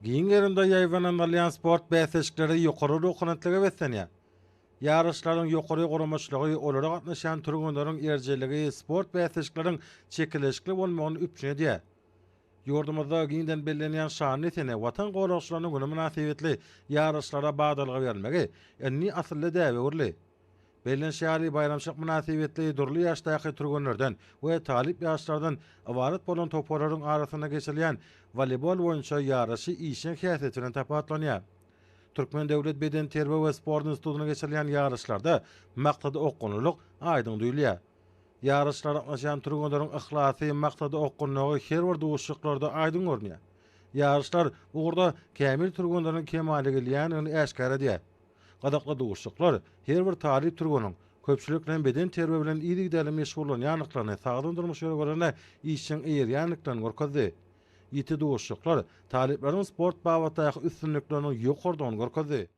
Giň gerimde ýaýbaňlandyrylýan sport bäsleşikleri ýokary ruhubelentlige beslenýär. Ýaryşlaryň ýokary guramaçylygy, olara gatnaşýan türgenleriň erjelligi sport bäsleşikleriň çekeleşikli bolmagyny üpjün edýär. Ýurdumyzda giňden bellenýän şanly sene, Watan goragçylarynyň güni mynasybetli ýaryşlara badalga berilmegi indi asylly däbe öwrüldi. Bellenişi ýaly, baýramçylyk mynasybetli dürli ýaşdaky türgenlerden we talyp ýaşlardan ybarat bolan toparlaryň arasynda geçirilýän woleýbol boýunça ýaryşy işjeň häsiýeti bilen tapawutlanýar. Türkmen döwlet bedenterbiýe we sport institutynda geçirilýän ýaryşlarda maksada okgunlylyk aýdyň duýulýar. Ýaryşlara gatnaşýan türgenleriň yhlasy, maksada okgunlygy her bir duşuşyklarda aýdyň görünýär. Ýaryşlar bu ugurda kämil türgenleriň kemala gelýändigini äşgär edýär. Gyzykly duşuşyklar her bir talyp türgeniň köpçülikleýin bedenterbiýe bilen yzygiderli meşgullanýandyklaryny, sagdyn durmuş ýörelgelerine işjeň eýerýändiklerini görkezdi. Ýiti duşuşyklar talyplaryň sport babatdaky üstünlikleriniň ýokarydygyny görkezdi.